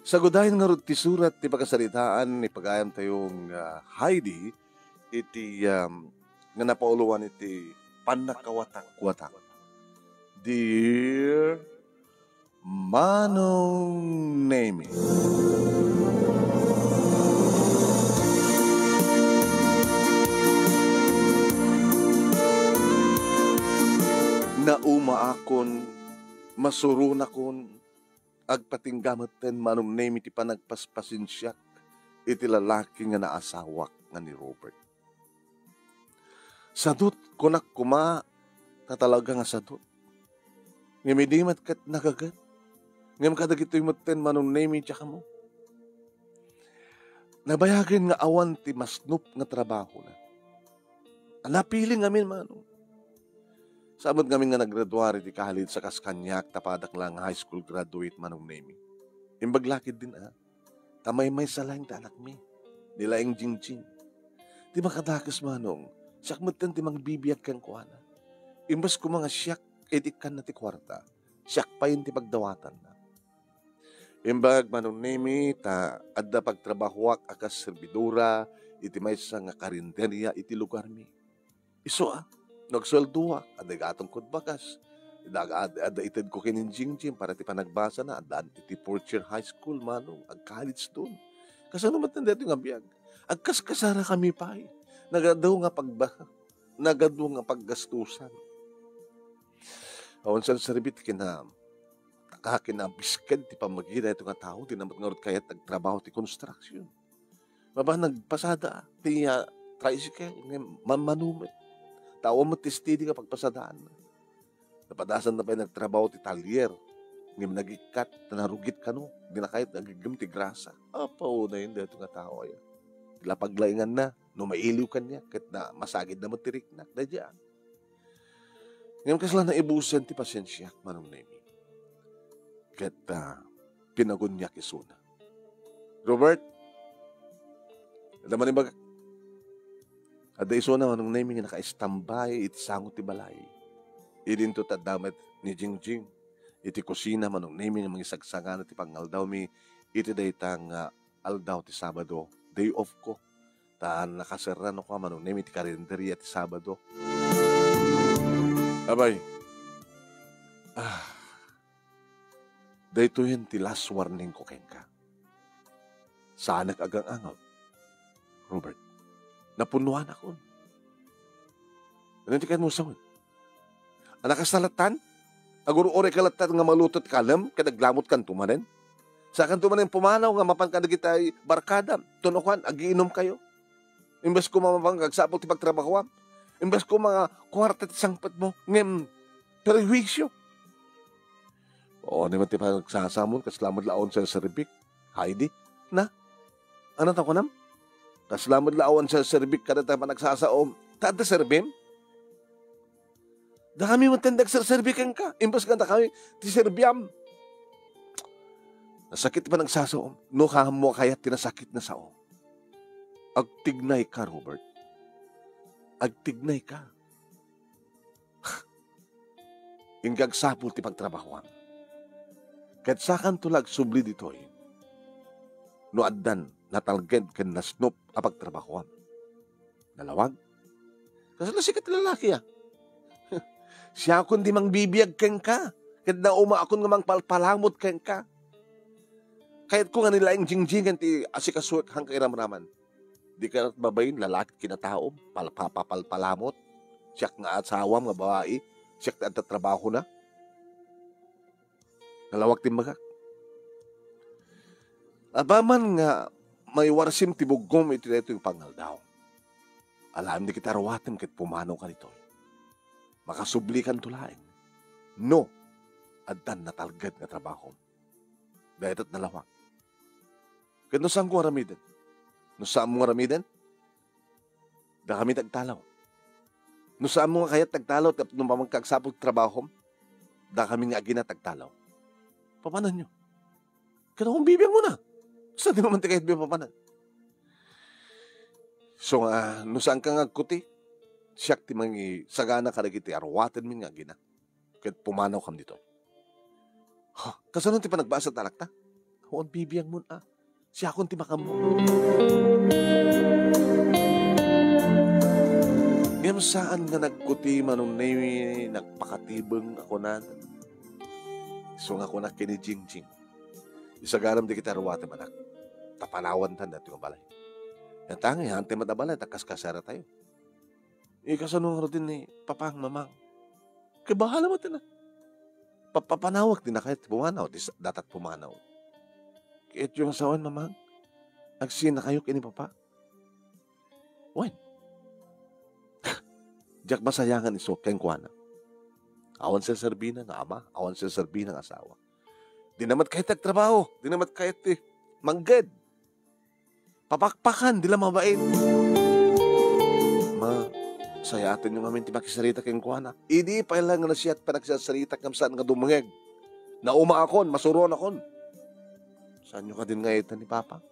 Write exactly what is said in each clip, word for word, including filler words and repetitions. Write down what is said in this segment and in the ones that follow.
Sagudayen ngarud ti surat ti pakasaritaan ni pagayamtayo nga Heidi iti, um, nga napauluan iti pannakawatak-watak. Dear Manong Nemi. Naumaakon, masuronakon, agpatingga metten Manong Nemi ti panagpaspasensiak iti lalaki nga naasawak nga ni Robert. Sadut, kunak koma, ta talaga nga sadut. Ngem idi met ket nagaget. Ngem kadagitoy metten Manong Nemi, diak ammo. Nabayagen nga awan ti masnop nga trabahona. Napili ngamin, Manong. Saan met ngamin nga naggraduar iti college a kas kaniak, ta padak la nga high school graduate, Manong Nemi. Imbag la ketdin, a, ta maymaysa laeng ti anakmi, ni laeng Jingjing. Ti makadakes, Manong, siak metten ti mangbibiag kenkuana. Imbes koma nga siak iti ikkanna ti kuarta, siak payen ti pagdawatanna. Imbag, Manong Nemi, ta adda pagtrabahoak a kas serbidora iti maysa nga karinderia iti lugarmi. Isu a, no agsueldoak, adda igatongkod bagas. Adda, adda, adda itedko ken ni Jingjing para ti panagbasana, adda iti fourth year high school, Manong, ag-college dun. Kasano met daytoy nga biag? Agkaskasarakami pay. Nagadu nga pagba-, nagadu nga paggastusan. Awan serserbi ti kina-, taka kinabisked ti pammagi daytoy nga tao, dina met ngarud kayat agtrabaho ti construction. Baba nagpasada ti, ah, tricycle, ngem mammanumet. Ta awan met ti steady nga pagpasadaanna. Napadasanna pay nagtrabaho ti talyer, ngem nagikkat, ta narugit kano, dina kayat agiggem ti grasa. Apo, unay daytoy nga tao aya. Lapaglainganna, no mailiw kaniak, ket na, masagidna met ti riknak, daydiay. Ngem kasla naibusen ti pasiensiak, Manong Nemi. Ket, ah, pinaguniak isuna. Robert, adda man imbagak. Adda isuna, Manong Nemi, nga naka-standby iti sango ti balay. Idinto ti adda met ni Jingjing iti kusina, Manong Nemi, nga mangisagsagana ti pangaldawmi iti dayta nga aldaw ti Sabado, day off ko. Ta nakaserra no kua, Manong Nemi, ti karinderia ti Sabado. Abay. Ah. Daytoyen ti last warning ko kenka. Saanak agang-angaw, Robert. Napunnuanakon. Ano ti kayat mo sawen? Anak, kasta lattan? Agur-uray ka lattan nga maluto ti kalem, ket aglamot kanto manen? Sakanto manen pumanaw nga mapan kadagiti barkadam, tuno kuan, agiinum kayo. Imbes koma mapan nga agsapul ti pagtrabahoam. Imbes koma nga kuarta ti sangpetmo, ngem perwisyo. Oo, ni met ti panagsasaom, kasla met la awan serserbik, Heidi. Na? Ano ta kunam? Kasla met la awan serserbik kadata panagsasaom. Ta adda serbim? Dakami met ti agserserbi kenka. Imbes nga dakami ti serbiam. Nasakit ti panagsasaom. No, kaammo a kayat ti nasakit nga saom. Agtignay ka, Robert. Agtignay ka. Inka agsapul ti pagtrabahoam. Ket sakanto la agsubli ditoy no addan natalged ken nasnop a pagtrabahoam. Nalawag? Kasla sika ti lalaki, a? Siakon ti mangbibiag kenka, ket naumaakon nga mangpalpalamut kenka. Kayatko nga ni laeng jingjingen ti asikasuek haan kairamraman. Dika babain, lalaki, kinataom, palpapapalpalamut. Siak nga asawam nga babai, siak ti adda trabahona. Nalawag ti imbagak. Apaman nga maiwarsim ti buggom iti daytoy pangaldaw, alam di kita aruatem ket pumanaw ka ditoy. Makasublikanto laeng no addan natalged nga trabahom. Dayta ti nalawag. Ket no saanko nga aramiden? No saanmo nga aramiden, dakami ti agtalaw. No saanmo nga kayat ti agtalaw, tapno mamangka agsapul ti trabahom, dakami nga agina ti agtalaw. Papananyo? Ket awan bibiagmona. Sadino man ti kayatmi a papanan? So nga, no saanka nga agkuti, siak ti mangisagana kadagiti aruatenmi nga agina. Ket pumanawkam ditoy. Ha, kasano ti panagbasat, anak ta? Puon bibiangmon a. Siakon ti makammo. Ngem saan nga nagkuti Manong Nemi, nagpakatibeng a kunana. Isu nga kunak ken ni Jingjing, "Isaganam dagiti aruatem, anak. Ta panawantan daytoy nga balay. Ket ania, haantayo met a balay, ta kaskaseratayo." "Eh, kasano ngaruden ni Papang, Mamang?" "Ket bahala met, ina. Pa-, papanawak ti nakayat ti pumanaw, ti sa-, datat pumanaw." "Ket 'diyo nga sawen, Mamang, agsinakayo ken ni Papa?" "Wen." Diak masayangan isu kenkuana. Awan serserbina nga ama, awan serserbina nga asawa. Dina met kayat ti agtrabaho, dina met kayat ti mangged. Papakpakan, di la mabain. Ma, sayatenyo ngamin ti makisarita kenkuana. Idi pay la nga nasayaat pay nakisarita ngem saan nga dumngeg. Naumaakon, masuronakon. Saanyo kadin nga ayaten ni Papa?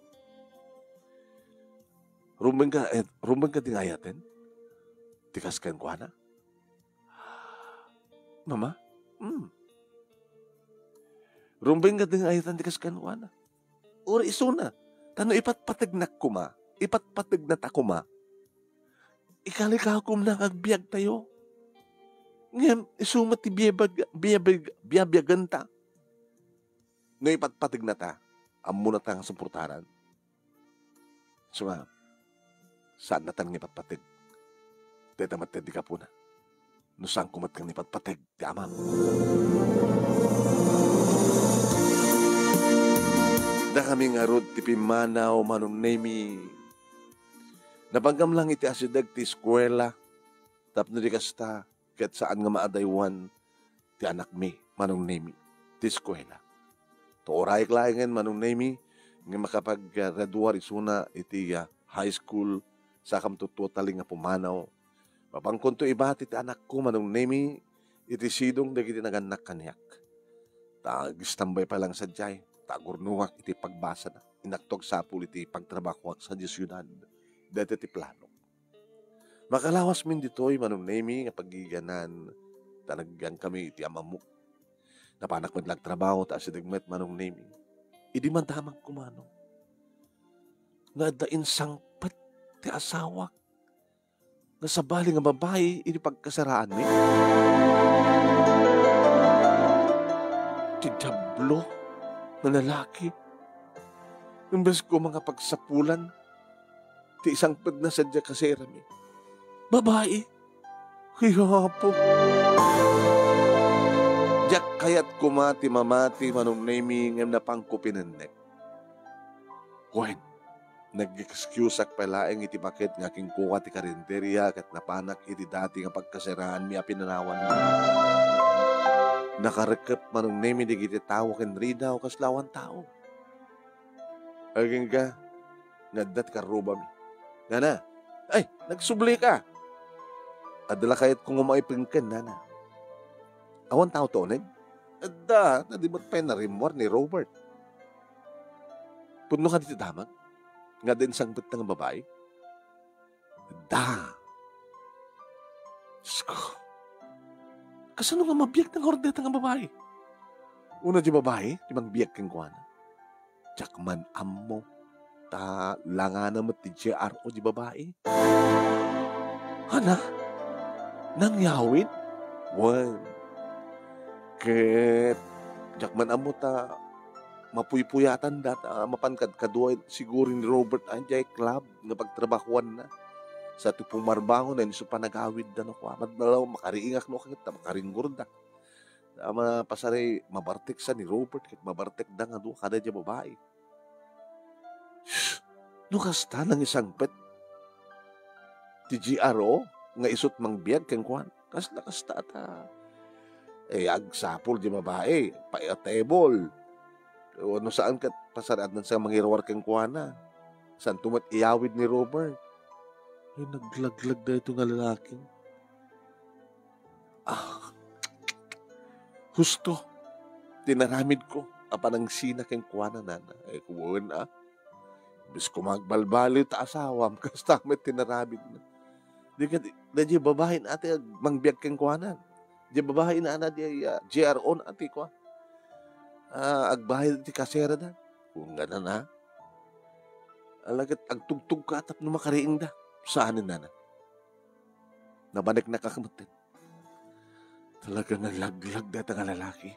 Rumbeng ka, eh, rumbeng ka din nga ayaten? Ti kas kenkuana? Mama? Hmm. Rumbeng ka din nga ayaten ti kas kenkuana? Uray isuna. Ta no ipatpategnak koma, ipatpategnata koma, ikalikaw koma nga agbiagtayo. Ngem isu met ti biabag-, biabag-, biabiagenta. No ipatpategnata, ammona ta nga suportaran. Isu nga, saannatan nga ipatpateg. Dayta met ti gapuna. No saanko met nga ipatpateg ti amam. Dakami ngarud ti pimmanaw, Manong Nemi. Napanggam lang iti asideg ti eskuela, tapno di kasta, ket saan nga maadaywan ti anakmi, Manong Nemi, ti eskuela. Tuorayek laengen, Manong Nemi, nga makapag-graduar isuna iti, ah, high school, sakam tuttuo talin nga pumanaw. Mapankonto ibati ti anakko, Manong Nemi, iti sidong dagiti nagannak kaniak. Ta agistambay pay lang sadiay, ta agurnoak iti pagbasana. Innakto agsapul iti pagtrabahoak sadiay siudad. Dayta ti planok. Makalawas min ditoy, Manong Nemi, nga pagiganan, ta naggankami iti amammo. Napanak met la agtrabaho, ta asideg met, Manong Nemi. Idi madamagko, Manong, nga adda insangpet ti asawak nga sabali nga babai iti pagkasaraanmi. Ti diablo nga lalaki. Imbes koma nga pagsapulan ti isangpetna sadiay kaserami, babai. Ay, Apo. Diak kayat koma ti mamati, Manong Nemi, ngem napanko pinennek. Wen, nag-excuseak pay laeng iti baket nga kinkuak ti karinderia ket napanak iti dati nga pagkasaraanmi a pinanawanmi. Nakarekkep, Manong Nemi, dagiti tao ken ridaw kasla awan tao. Agingga nga adda ti karrubami. Nana, ay, nagsublika. Adda la kayatko nga maipenken, nana. Awan tao ti uneg? Adda, ta di met pay narimmuar ni Robert. Pudno kadi ti damag nga adda insangpetta nga babai? Adda. Diyos ko. Kasano nga mabiagna ngarud dayta nga babai? Una, di babai ti mangbiag kenkuana. Diak man ammo. Ta langana met ti J R O di babai. Hana? Nangyawid? Wen. Ket diak man ammo ta mapuypuyatanda ta mapan kadkadua siguro ni Robert idiay club nga pagtrabahoanna. Sa ti pumarbangon, isu panagawidda no kua. Madnalaw makariingak no ket ta makaringgorda. Ama, pasari, mabarteksa ni Robert ket mabartekda nga dua kada diay babai. No kasta, nangisangpet ti J R O nga isut mangbiag kenkuana. Kasla kasta ta, eh, agsapul diay babai, pay a table. O no saan ket pasari addan sa mangiruar kenkuana. Santo met iyawid ni Robert. Ay, naglaglag daytoy nga lalaki. Ah, husto ti naramidko a panangsina kenkuana, nana. Ay, kuwen, ah. Imbes koma agbalbaliw ta asawam, kasta met ti naramidna. Di ket, daydiay babai na ti ag-, mangbiag kenkuana. Diay babai na, na diay, ah, J R O na ti kua. Ah, agbayad ti kaserada. Kunana, ala ket agtugtogka tapno makariingda. Saanen, nana. Nabaneknak a kametten. Talaga nga laglag dayta nga lalaki.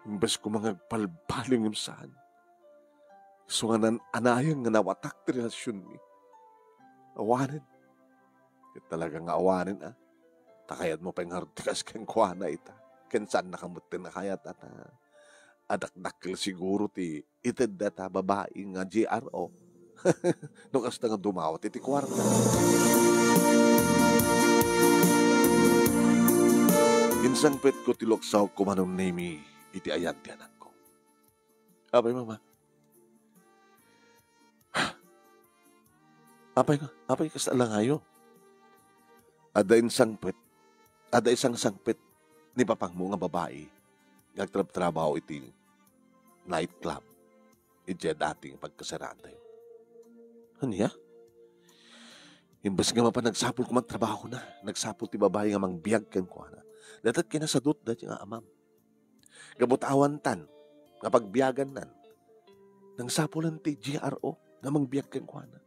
Imbes koma nga agbalbaliw ngem saan. Isu nga nan-, anayon nga nawatak ti relasionmi. Awanen. Ket talaga nga awanen, a. Ta kayatmo pay ngarud ti kas kenkuana ita. Ken saannaka metten a kayat, a, ta adakdakkel siguro ti ited dayta babai nga G R O. No kasta nga dumawat iti kuarta. Insangpetko ti luksawko, Manong Nemi, iti ayan ti anakko. Apay, Mama? Apay nga, apay kasta langayo? Adda insangpet, adda isangsangpet ni papangmo nga babai nga agtrabtrabaho iti night club idiay dati nga pagkasaraantayo. Ania? Imbes nga mapan, nagsapul koma ti trabahona, nagsapul ti babai nga mangbiag kenkuana. Dayta kinasadut dayta nga amam. Gapu ta awantan nga pagbiagannan, nangsapulan ti G R O nga mangbiag kenkuana.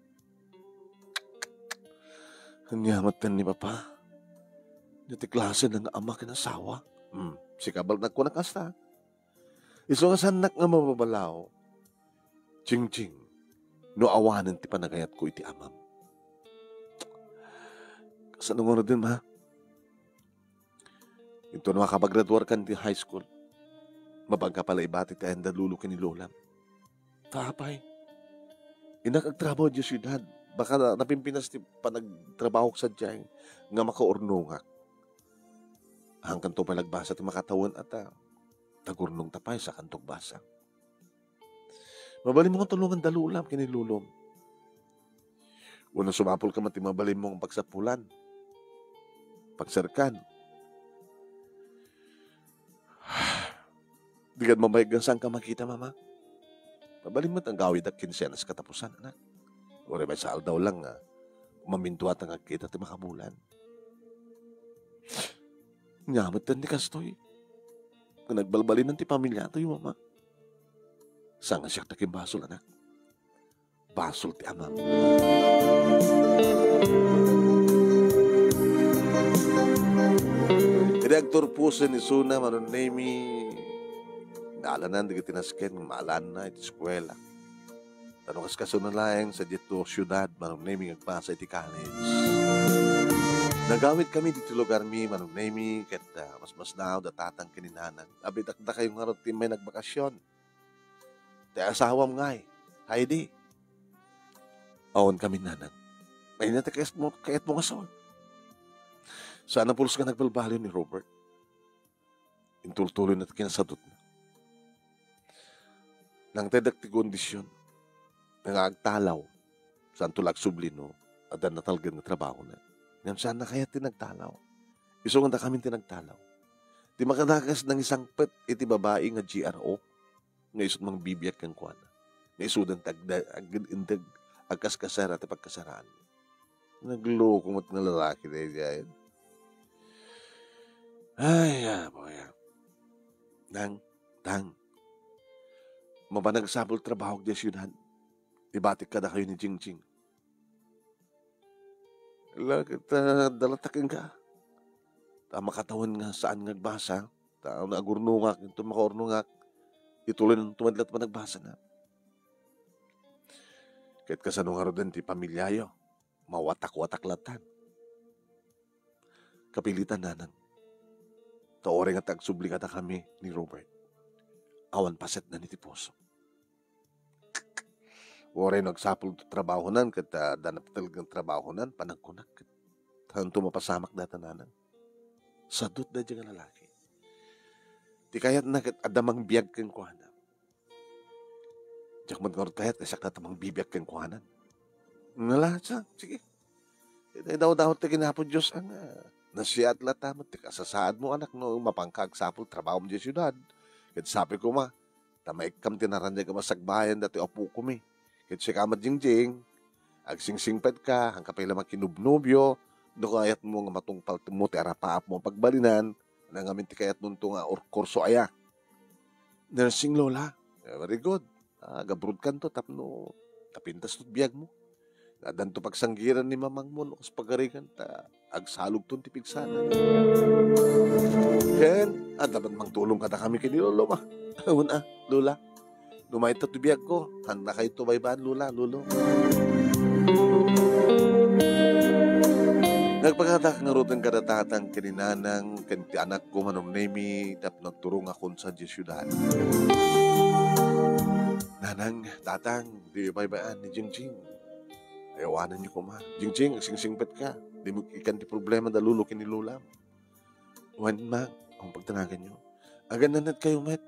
Ania metten ni Papa? Ania ti klase nga ama ken asawa? Hmm, sika bala nagkuna kasta. Isu nga saannak nga mababalaw, Jingjing, no awanen ti panagayatko iti amam. Kasano ngaruden, Ma? Inton makapagraduarkan ti high school, mapanka pay la ibati ti ayan da lolo ken ni lolam. Ta apay, innak agtrabaho idiay siudad. Baka na-, napimpinas ti panagtrabahok sadiay nga makaurnongak. Haankanto pay la agbasa ti makatawen a ta, tagurnongta pay, sakanto agbasa. Mabalinmo nga tulongan da lolam ken ni lolom. Wenno sumapulka met ti mabalinmo nga pagsapulan, pagserkan. Di kad mabayag nga saanka makita, Mama. Mabalin met nga agawidak kinsenas katapusan, anak. Uray maysa aldaw lang nga maminduata nga agkita ti makabulan. Ania metten ti kastoy? Nga nagbalbalinan ti pamiliatayo, Mama. Saan nga siak ti akinbasol, anak. Basol ti amam. Idi agturposen isuna, Manong Nemi, naalanan dagiti nasken nga maalanna iti eskuela. Ta no kaskasano laeng, sadiay ti siudad, Manong Nemi, nga agbasa iti college. Nagawidkami ditoy lugarmi, Manong Nemi, ket, ah, masmasdaaw da tatang ken ni nanang. Abidakdakayo ngarud ti immay nagbakasyon. Ti asawam ngay, Heidi? Awan kami, nanang. Ania ti kayatmo, kayatmo nga sawen? Saan a pulos nga nagbalbaliw ni Robert. Intultuloyna ti kinasadutna. Nangtedak ti kondisyon nga agtalaw. Saanto la agsubli no adda natalged nga trabahona. Ngem saanna kayat ti nagtalaw. Isu nga dakamin ti nagtalaw. Ti makadakes nangisangpet iti babai nga G R O nga isu't mangbibiag kenkuana. Nga isudan ti agda-, agindeg, agkaskasera ti pagkasaraan. Nagloko met nga lalaki daydiay. Ay, apo, ay. Nang, tang. Mapan agsapul trabahok diay siudad. Ibatik kadakayo ni Jingjing. Ala ket, ah, dalatak kenka. Ta makatawen nga saan nga agbasa, ta no agurnongak, inton makaurnongak, ituloynanto met la ti panagbasana. Ket kasano ngaruden ti pamiliayo? Mawatak-watak latan. Kapilitan, nanang. Ta uray nga ti agsubli kadakami ni Robert, awan pasetna iti puso. Uray no agsapul ti trabahonan ket, ah, adda natalged nga trabahonan, panagkunak ket, saanto mapasamak dayta, nanang. Sadut daydiay nga lalaki. Ti kayatna ket adda mangbiag kenkuana. Diak met ngarud kayat nga siak dayta mangbibiag kenkuana. Ngala, sa, sige. Iti dawdawat ti ken Apo Dios a nga nasiat lata met ti kasasaadmo, anak, no mapanka agsapul trabahom diay siudad. Ket sapay koma, ta maikkam ti naraniag a masagbayan datoy a pukomi. Ket sika met, Jingjing, agsingsingpetka, haanka pay la makinobnobio, no kayatmo nga matungpalmo ti arapaapmo a pagbalinan, nangamin ti kayatmonto nga or-, kurso aya. Nursing, Lola. Eh, very good. Ah, ag-abroad kanto tapno napintas to ti biagmo. Addanto pagsanggiran ni mamangmo no kas pagarigan ta agsalogton ti pigsana. Ken adda met mangtulong kadakami ken ni Lolo, ma. Awan a, Lola. No mayat ti biagko, handa kayto baybaan, Lola, Lolo. Nagpakadaak ngaruden kada tatang ken ni nanang ken ti anakko Manong Nemi tapno agturongakon sadiay siudad. Nanang, tatang, di baybay-an ni Jingjing. Ay, awanenyo koma. Jingjing, agsingsingpetka. Dimo ikan ti problema da lolo ken ni lolam. Wen, ma, ang pagtanaganyo. Agannanet kayo met.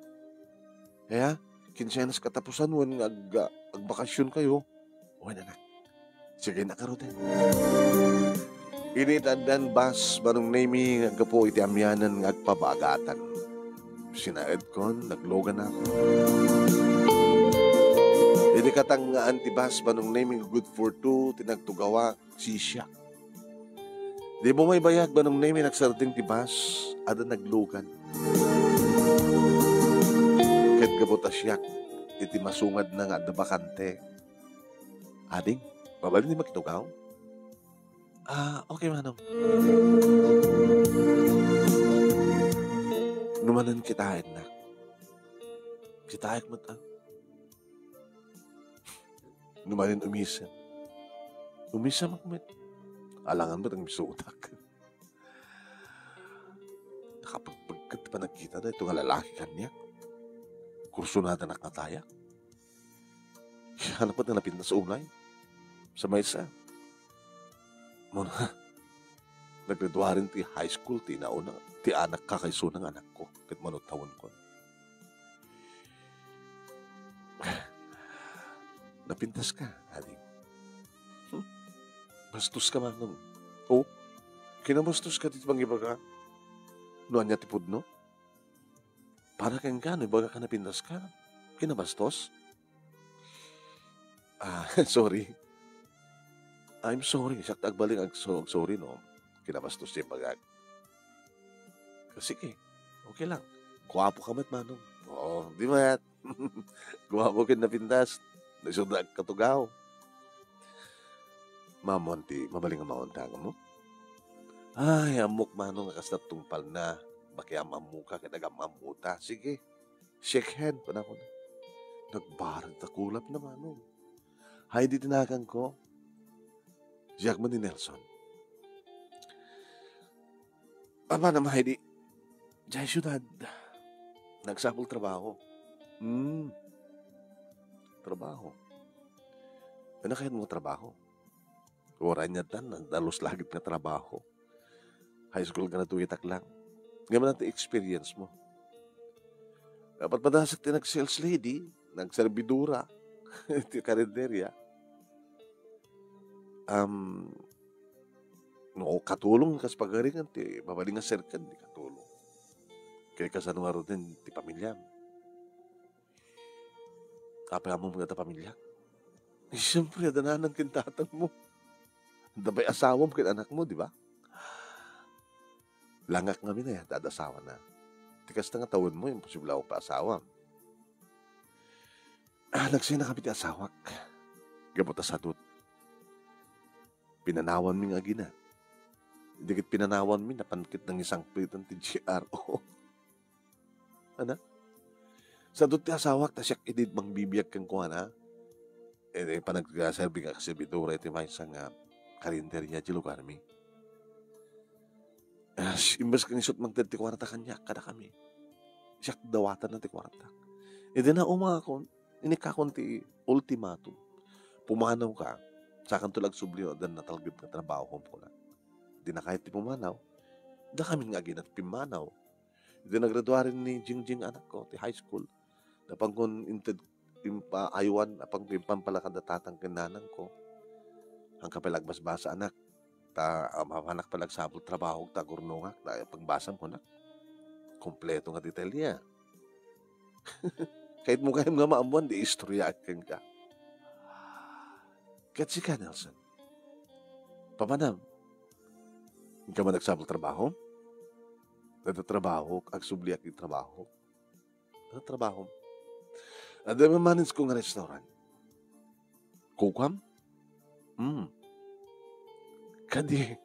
Kaya, kinsenas katapusan wen nga ag-, agbakasyon kayo. Wen, anak. Sige na, karuden. Initaddan bus, Manong Nemi, nga aggapu iti amianan nga agpabagatan. Sinaedkon, naglogan ako. Idi katangngaan ti bus, Manong Nemi, good for two, ti nagtugawak, sisiak. Di bumaybayag, Manong Nemi, nagsardeng ti bus, adda naglogan. Ket gapu ta siak, iti masungadna nga adda bakante. Ading, mabalin ti makitugaw? Ah, okay, Manong. Numanen kitaennak. Kitaek met, ah. Numanen umisem. Umisem ak met. Alangan met ang misutak. Nakapagpagkat pa nagkita da ito nga lalaki kaniak. Kursunada nak nga tayak. Hanap met nga napintas unay. Sa maysa. Muna, naggraduaren ti high school ti nauna, ti anak kakaisuna nga anakko, ket mano tawenkon. Napintas ka, ading. Hmm? Bastos ka, Manong. O, kinabastos ka ti pangibaga. No ania ti pudno? Para kenka, no ibaga ka napintas ka, kinabastos? Ah, sorry. I'm sorry. Siak ta agbalin ag-, so-, sorry, no? Kinabastos ti bagak. Sige, okay lang. Guwapo ka met, Manong. Oo, di met. Guwapo ken napintas. Naisud ak katugaw. Maammoan ti mabalin nga maunta mo? Ay, ammok, Manong, a kasla tungpalna. Makiam-ammoka ket agam-ammota. Sige. Shake hand, kunakuna. Nagbarag ta kulap na, Manong. Heidi ti naganko. Siak man ni Nelson. Amanam, Heidi. Diay siudad. Nagsapul trabaho. Hmm. Trabaho. Ano kayat mo trabaho? Uray ania tan, nadalus lagit nga trabaho. High school graduate ak lang. Ngem ania ti experience mo? Apat madasek ti nag-sales lady, nagserbidora, ti karinderya. Am, no, katulong kas pagaringan ti mabalin nga serkan ti katulong. Kay kasano ngaruden ti pamilyam? Apay ammom nga adda pamilyak? Eh, siyempre, adda nanang ken tatang mo. Adda pay asawam ken anak mo, di ba? Langak ngamin aya, ta adda asawana. Ti kasta nga tawenmo, imposible a pay asawam. Ah, nagsenna kami ti asawak. Gapu ta sadut. Pinanawanmi nga agina. Idi ket pinanawanmi, napan ket nangisangpetan ti G R O. Ana? Sadut ti asawak, ta siak idi mangbibiag kenkuana. Eh, panagserbi nga servidora iti maysa nga karinderya ti lugarmi. Ah, imbes nga isut' mangted ti kuarta kaniak, kadakami. Siak dawatanna ti kuarta. Idi naumangakon, inikkakon ti ultimatum. Pumanawka, sakanto la agsubli no adda natalged nga trabahom, kuna. Di na kayat ti pumanaw. Dakami nga agina ti pimmanaw. Idi nagraduaren ni Jingjing anakko, ti high school, napankon inted, impa-, aywan, napankon impampalakad da tatang ken nanangko. Angka pay la agbasbasa, anak. Ta, ah, mapanak pay la agsapul trabaho, ta agurnongak, ta pagbasam, kunak. Kompleto nga detalye. Kayatmo gayam nga maammuan, di istoryaak kenka. Ket sika, Nelson. Papanam, inka man agsapul trabaho? Adda trabahok, agsubliak iti trabahok. Adda trabahom? Adda mamanage ko nga restaurant. Kukuam? Hmm. Kadi,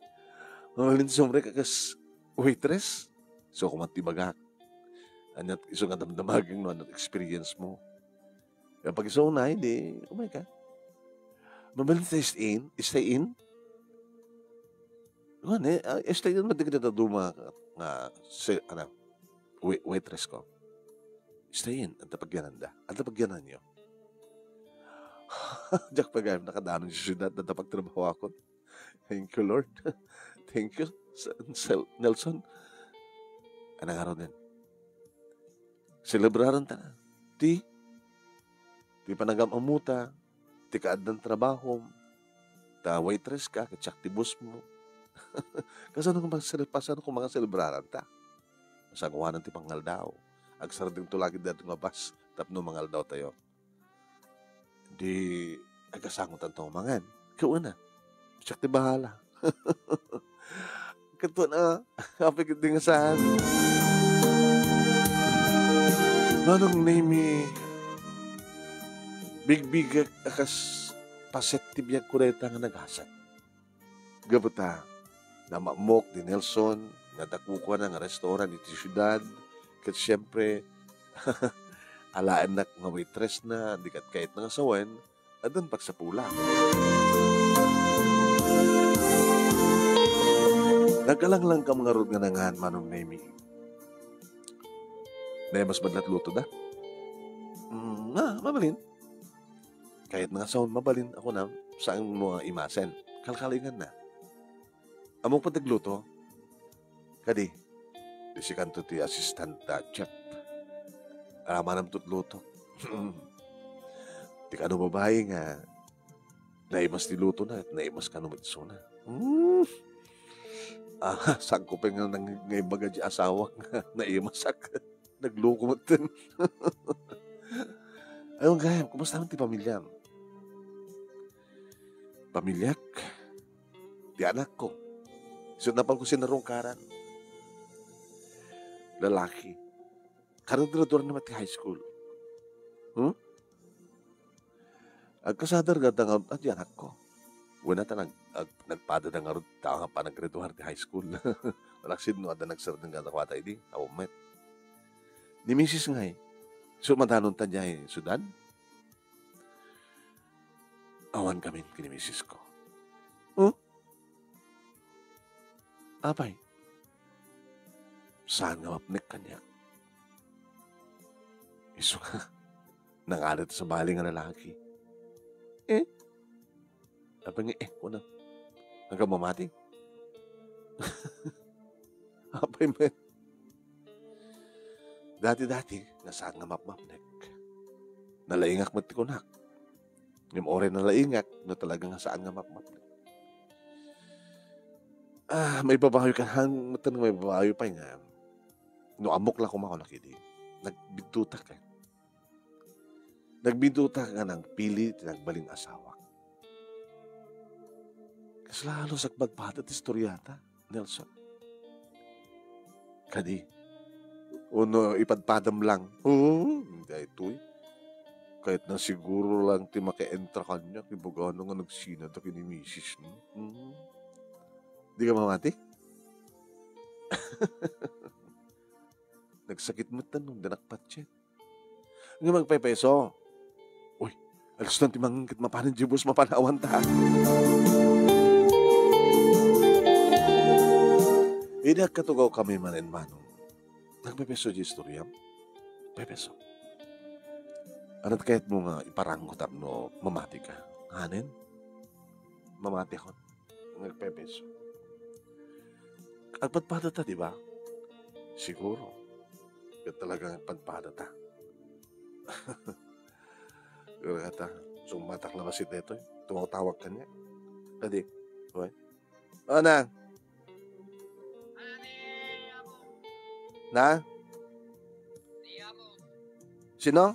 mabalin sumrek a kas waitress? So, kuman ti bagak. Anya, isu nga damdamaging no, ano experience mo? Kapag isu na, hindi, umay ka. Mabalin sa stay in? Stay in? Kuan, eh, ah, stay in, matigil na duma nga, si, ano, wai-, waitress ko. Stay in, anta pagyananda. Anta pagyananyo. Diak pagayam nakadanon sa syudad, anta pagtrabaho ako. Thank you, Lord. Thank you, Sir, Sir Nelson. Anang araw din. Selebraren ta na. Ti, ti panagam-amuta, ti kaaddan trabahom, ta waitress ka, ket siak ti boss mo. Kasano nga mangsele-, kasano kung mangaselebraran ta? Masangoanan ti pangaldaw. Agsardeng to lagi dayto nga bus, tapno mangaldaw tayo. Di, agasangotan to mangan. Ikaw na. Siak ti bahala. Kato na, apay ket di nga saan. Manong Nemi, bigbigak a kas paset ti biag ko dayta nga nagasat. Gapu ta, namamok di Nelson, nga dakukua na nga restaurant iti siudad, ket siempre, alaennak nga waitress na, di ket kayat na nga sawen, addan pagsapula. Nagkalanglangkam ngarud nga nangan, Manong Nemi. Naimas met la't luto da? Mm, ah, mabalin. Kayat na nga sawen mabalin ako na, saan mo nga imasen. Kalkalingan na. Ammok pay ti agluto? Kadi, di sikanto ti assistant da chef. Aramanam to't luto. Ti kano babai nga naimas ti luto na, naimas kano met isuna. Hmm. Ah, saan ko pay nga nang-, nga ibaga di asawak nga naimasak. Nagloko met ten. Ayun, gayam, kumusta man ti pamilyam? Pamilyak? Ti anakko. Isu napalko sinarungkaran. Lalaki. Karaggraduar na met ti high school. Hmm? Agkasada gada nga, ah, ti anakko. Wen, ta nag-, ag-, nagpada da ngarud, ta nga panaggraduar ti high school. Walaksid no, adda nagsardeng kadakuada idi, awan met. Ni misis ngay, so, madanon ta diay siudad? Awan kami ken ni misis ko. Huh? Apay? Saan nga mapnek kaniak? Isu nga, nangalit sa bali nga lalaki. Eh? Apay nga, eh, kuna. Hanggang mamati? Apay met. Dati-dati, nga saan nga mapmapnek. Nalaingak met ti kunak. Ngem uray nalaingak, no talaga nga saan nga mapmapnek. Ah, maibabawi ka, han, metten nga maibabawi pay nga, no ammok la koma kunak idi, nagbiddutak, eh. Nagbiddutak nga nagpili ti nagbalin asawak. Kas lalo sa agpadpada ti istoriata, Nelson. Kadi, uno ipadpadam lang. Oo, daytoy. Kayat na siguro lang ti makaentra kaniak, ibagana nga nagsina da ken ni misis, no? Hmm. Di ka mamati? Nagsakit met no, di nakpatsit. Nga magpepeso. Uy, alis lang ti mangngeg ket mapanen di bus, mapan awan ta. Idi agkatugaw kami manen, Manong. Nagpepeso di istoriam? Pepeso. Ania ti kayatmo nga iparanggo tapno mamati ka? Hanen? Mamati akon. Nagpepeso. Agpadpada ta, di ba? Siguro. Ket talagang agpadpada ta. Pero kata, summatak labasit daytoy. Tumawtawag kaniak. Kadi, oy. O, Nang. Nang? Sino?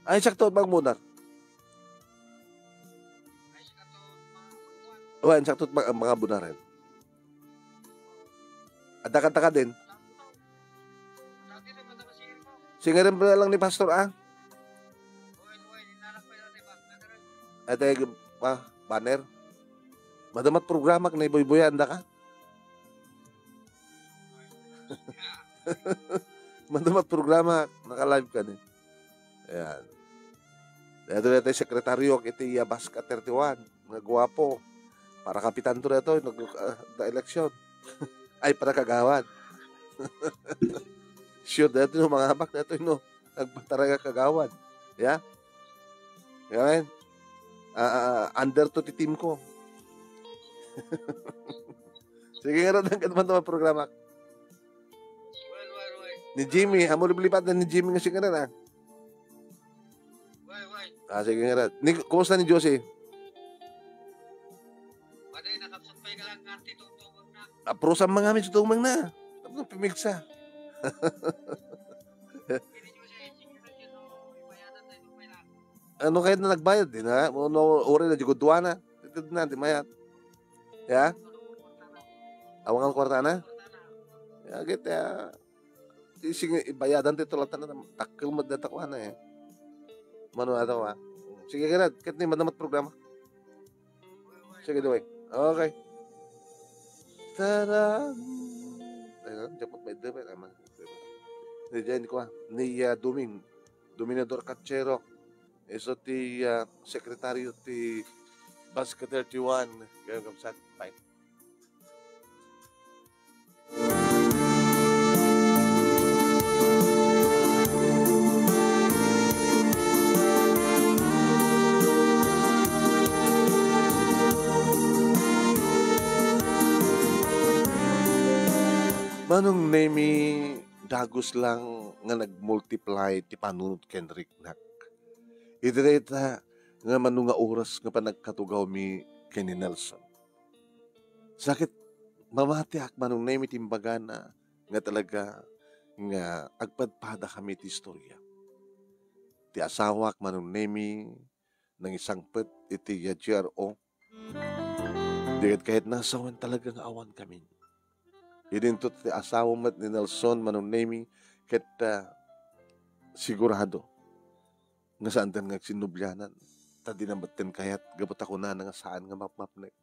Ay, sakto, magmudar. Wen, sakto, ma-, mga bunaran. Adda kanta ka din? Singirem lang ni Pastor, ah. Ate, ah, banner. Madama ti programak, naibuybuyaanda ka. Madama ti programak, naka-live ka ni. Ayan. Daytoy, daytoy sekretaryo iti, ah, Basket thirty-one. Nga guwapo. Para kapitan to daytoy, nag-, ah, da eleksyon. Ay, para kagawad. Sure, daytoy no, mangabak daytoy no. Nagpataraga kagawad. Ya? Amen? Ah, ah, ah, under to ti team ko. Sige, nga raw, hanggang man naman programa. Ni Jimmy, amo lipat na ni Jimmy nga sigaret, ah. Ah, sige nga raw. Ni, kumusta ni Josie? Pwede, nakapsat pa yung kalang arte, tungtungan na. Aprusan mga amin sa tumang na. Tapos pimigsa. Pwede, Josie, sige na yun, oh, ibayaran tayo, okay lang. Ano kayo na nagbayad? Di na, no, no, uri na, di ko duwa na. Ito na, di mayat. Ya? Awangan kwarta na? Ya, git, ya. Ising ibayadan ti tulatan na, takkel mo data ko, ano, eh. Mano ato, ah. Sige, kaya, ket ni madama ti programa. Sige, duway. Okay. Taran! Ayun, dapat may duway, tama. Ni Jen ko, ah. Ni, ah, Doming. Dominador Cachero. Isu ti, ah, sekretaryo ti Basket thirty-one. Kaya, kamsat. Bye. Manong Nemi, dagus lang nga nagmultiply ti panunot ken riknak. Iti dayta nga mano nga oras nga panagkatugawmi ken ni Nelson. Sakit, mamatiak, Manong Nemi, ti imbagana nga talaga nga agpadpadakami ti istorya. Ti asawak, Manong Nemi, nangisangpet iti G R O. Di ket kayat na sawen talaga nga awan kami. Idinto ti asawa met ni Nelson, Manong Nemi, ket, ah, sigurado nga saanten nga agsinnublianan, ta di na metten kayat gapu ta kunana nga saan nga mapmapnek.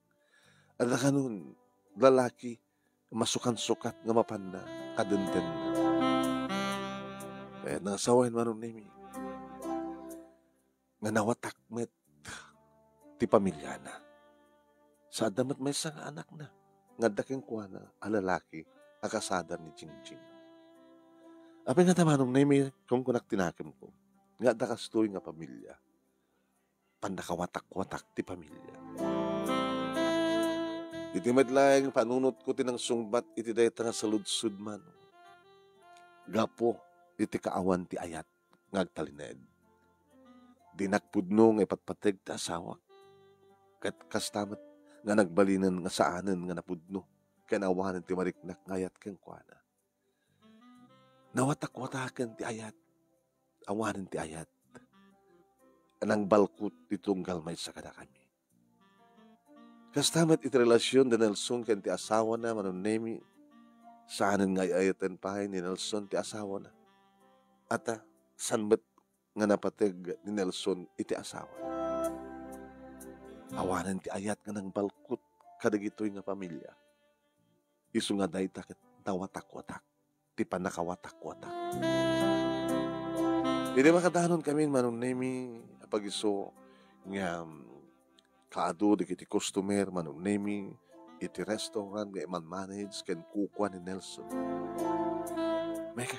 Adda kanon lalaki masukansukat nga mapanna kadenden. Kayat na nga sawen, Manong Nemi, nga nawatak met ti pamiliana. Sa adda met maysa nga anakna nga adda kenkuana a lalaki a kasada ni Jingjing. Apay ngata, Manong Nemi, kunkunak ti nakemko nga adda kastoy nga pamilia, pannakawatak-watak ti pamilia. Iti met laeng panunotko ti nangsungbat iti dayta nga saludsod, Manong, gapu iti kaawan ti ayat nga agtalinaed. Dinak pudno nga ipatpateg ti asawak. Ket kasta met nga nagbalinen nga saanen nga napudno ken awanen ti mariknak nga ayat kenkuana. Nawatakwataken ti ayat, awanen ti ayat. Nangbalkot ti tunggal maysa kadakami. Kasta met iti relasion ni Nelson ken ti asawana, Manong Nemi, saanen nga ay-ayaten pay ni Nelson ti asawana. Ata, saan met nga napateg ni Nelson iti asawana? Awanen ti ayat nga nangbalkot kadagitoy nga pamilia. Isu nga dayta ket nawatakwatak ti pannakawatakwatak. Idi makadanon kami, Manong Nemi, apagiso nga, um, kaadu dagiti customer, Manong Nemi, iti restaurant nga iman-manage ken kukua ni Nelson. Meka,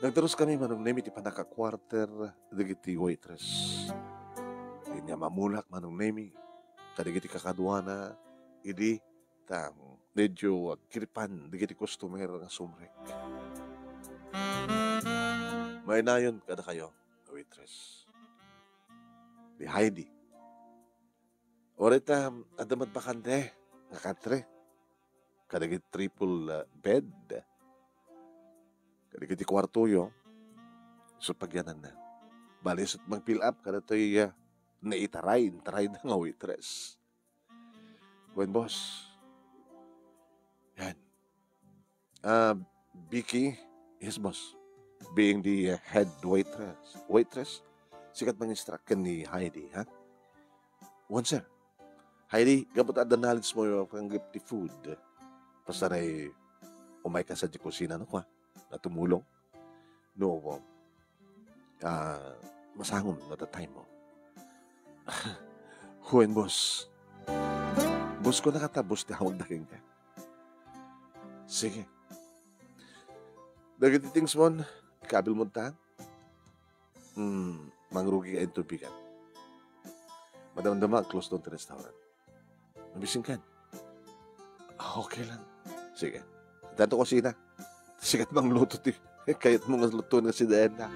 nagdaros kami, Manong Nemi, ti pannakakuarter dagiti waitress. Ania mamulak, Manong Nemi, kadagiti kakaduana, idi ta medyo agkiripan dagiti customer nga sumrek. Mainayon kadakayo, a waitress. Di Heidi. Uray ta, adda met bakante nga katre. Kadagiti triple, ah, bed. Kadagiti kuartoyo, isu pagyananna. Bali, isut' mang-fill up kadatoy, ah, naitaray, intaray da nga waitress. Wen, boss. Yan. Ah, Vicky, yes, boss. being the head waitress. Waitress, sika ti manginstruct ken ni Heidi, ha? Wen, sir. Heidi, gapu ta adda knowledge mo panggep ti food. Pasaray, umayka sadiay kusina, no, kwa? Na tumulong. No, ah, masangom no ta time mo. Wen, boss. Boss ko, nakata, boss ti awagda kenka. Sige. Dagiti things mo, ikabil mo ta. Hmm, mangrugika inton bigat. Madamdama, close down ti restaurant. Mabising kan? Ah, okay lang. Sige. Tanto kusina. Sikat mangluto ti kayat mo nga luto nga si Diana.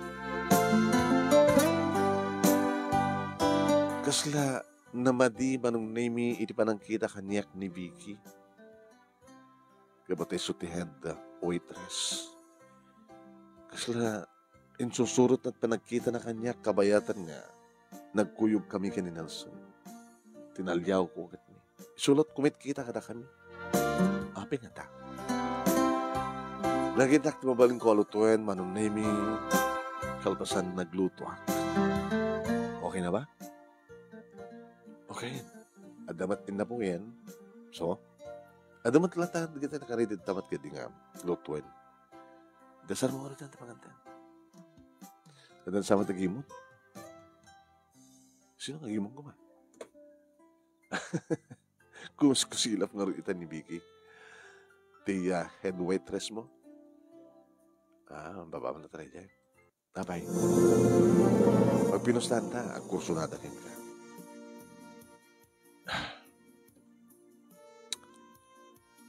Kasla namadi Manong Nemi iti panangkita kaniak ni Vicky. Gapu ta isu ti head waitress. Kasla insusurot ti panagkitana kaniak kabayatan nga nagkuyogkami ken ni Nelson. Tinaliawko ket ni, isulatko met ita kadakami. Apay ngata? Nakitak ti mabalinko a lutoen, Manong Nemi, kalpasan naglutoak. Okay na ba? Okay. Adda met ti napuyen. So, adda met latta dagiti nakaready ta met kadagiti nga lutoen. Dasar mo rin ti pangantan. Adda sa met agimon. Sino nga agimon ko ba? Kumus-, kusilap nga ita ni Vicky. Ti, ah, head waitress mo. Ah, baba mo na tayo dyan. Apay. Pagpinustan ta, agkursunada kenka.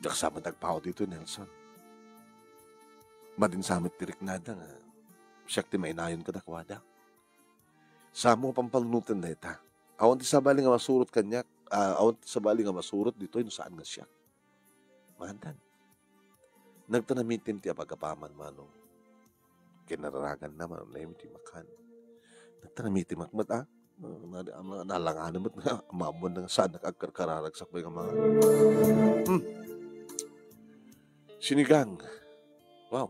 Diak sa met agpaw ditoy, Nelson. Madin sa met ti riknada nga siak ti mainayon kadakuada. Samo a pampanunoten dayta. Awan ti sabali nga masurot kaniak, ah, awan ti sabali nga masurot ditoy no saan nga siak. Mantan. Nagtanamitim ti apagapaman, Manong. Kinararaganna, Manong Nemi, ti makan. Nagtanamitim ak met, ah. Na, na, na, nalanganan met nga, ammoanna nga saan nagkarkararag sakbay nga mga, hmm. Sinigang. Wow.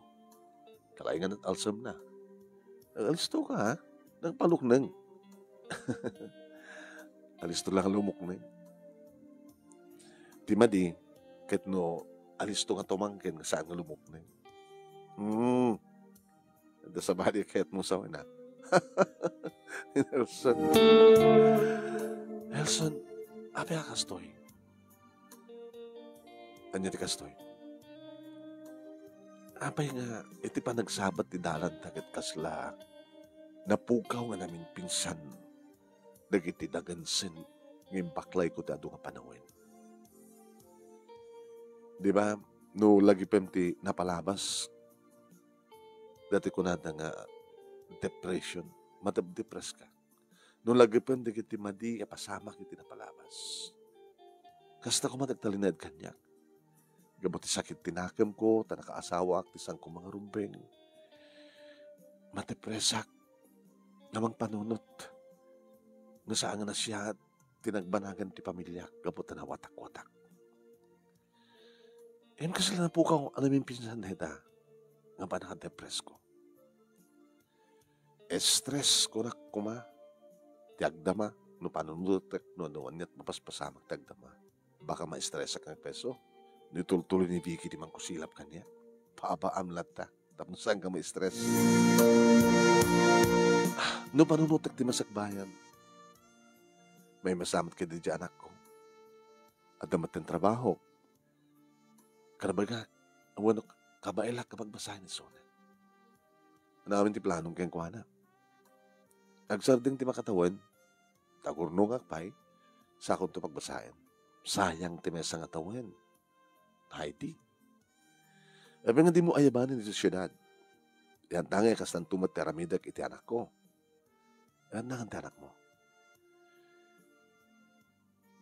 Kalaingan at alsem na. Alisto ka, ha? Nagpalukneng. Alisto lang lumukneng. Ti madi, ket no, alisto nga tumangken nga saan nga lumukneng. Hmm. Adda sabali ket mo sa una. Nelson. Nelson, apay a kastoy? Ania ti kastoy? Apay nga iti panagsabat ti dalanta ket kasla napukaw nga naminpinsan dagiti dagensen nga imbaklayko ti adu nga panawen? Di ba, no lagipem ti napalabas, dati kunada nga depression, madepdepres ka. No lagipem dagiti madi a pasamak iti napalabas. Kasta koma ti agtalinaed kaniak. Gapu ti sakit ti nakemko, ta nakaasawaak ti sangko nga rumbeng. Madepresak nga mangpanunot nga saan nga nasayaat ti nagbanagan ti pamiliak gapu ta nawatak-watak. Ngem kasla napukaw a naminpinsan dayta nga panakadepresko. Stress, kunak koma, ti agdama, no panunutek, no, no aniat mapaspasamak ti agdama. Baka ma-stressak nga peso. No itultuloy ni Vicky ti mangkusilap kaniak. Papaam latta. Tapno saan ka ma-stress. No panunutek ti masakbayan. May masamat kadi di anakko. Adda met ti trabaho. Karbaga, wenno kabaelak nga pagbasaen isuna. Ania ngamin ti planong kenkuana? Agsardeng ti makatawen, tagurnongak pay, sakonto pagbasaen. Sayang ti maysa nga tawen. Heidi. Apay nga dimo ayabanen iti siudad? Yan ta nga kastanto met ti aramidek iti anakko. Ania ngamin ti anakmo?